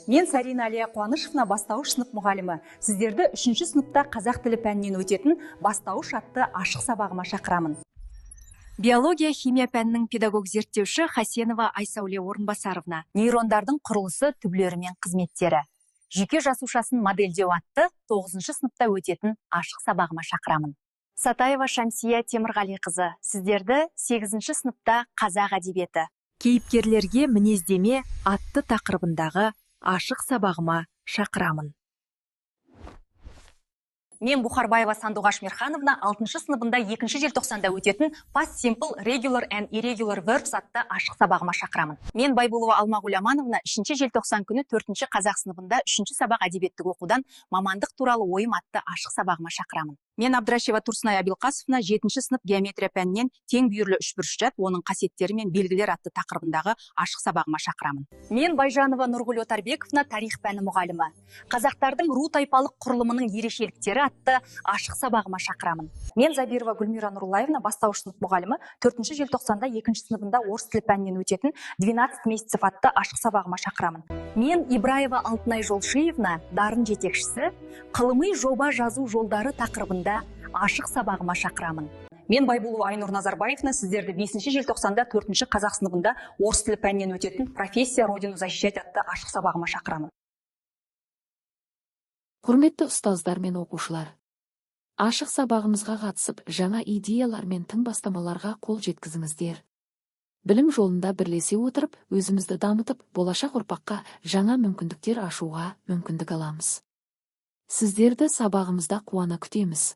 Мен, Сарина Алия Қуанышевна, бастауыш сынып мұғалімі, сіздерді үшінші сыныпта қазақ тілі пәнінен өтетін «Бастауыш» атты ашық сабағыма шақырамын. Биология, химия пәнінің педагог зерттеуші Хасенова Айсәуле Орынбасаровна, «Нейрондардың құрылысы, түрлері мен қызметтері. Жүйке жасушасын модельдеу» атты тоғызыншы сыныпта өтетін ашық сабағыма шақырамын. Сатаева Шамсия Темірғалиқызы, сіздерді сегізінші сыныпта қазақ әдебиеті «Кейіпкерлерге мінездеме» атты тақырыбындағы ашық сабағыма шақырамын. Мен, Бұхарбаева Сандуғаш Мирхановна, алтыншы сыныбында 2 желтоқсанда өтетін «Past Simple, Regular and Irregular Verbs» атты ашық сабағыма шақырамын. Мен, Байболова Алмагүл Амановна, 3 желтоқсан күні төртінші қазақ сыныбында үшінші сабақ әдебиеттік оқудан «Мамандық туралы ойым» атты ашық сабағыма шақырамын. Мен, Абдрашева Турсынай Абилқасовна, жетінші сынып геометрия пәнінен «Тең бүйірлі үшбұрыш зат, оның қасиеттері мен белгілер» атты тақырыбындағы ашық сабағыма шақырамын. Мен, Байжанова Нұргүл Отарбековна, тарих пәні мұғалімі, «Қазақтардың ру тайпалық құрылымының ерекшеліктері» атты ашық сабағыма шақырамын. Мен, Забирова Гүлмира Нұрулаевна, бастауыш сынып мұғалімі, 4 желтоқсанда екінші сыныбында орыс тілі пәнінен өтетін «12 месяцев» атты ашық сабағыма шақырамын. Мен, Ибраева Алтынай Жолшиевна, дарын жетекшісі, «Ғылыми жоба жазу жолдары» тақырыбында ашық сабағыма шақырамын. Мен, Байболова Айнұр Назарбаевна, сіздерді 5 желтоқсанда төртінші қазақ сыныбында орыс тілі пәнінен өтетін «Профессия Родину защищать» атты ашық сабағыма шақырамын. Құрметті ұстаздар мен оқушылар! Ашық сабағымызға қатысып, жаңа идеялар мен тың бастамаларға қол жеткізіңіздер. Білім жолында бірлесе отырып, өзімізді дамытып, болашақ ұрпаққа жаңа мүмкіндіктер ашуға мүмкіндік аламыз. Сіздерді сабағымызда қуана күтеміз.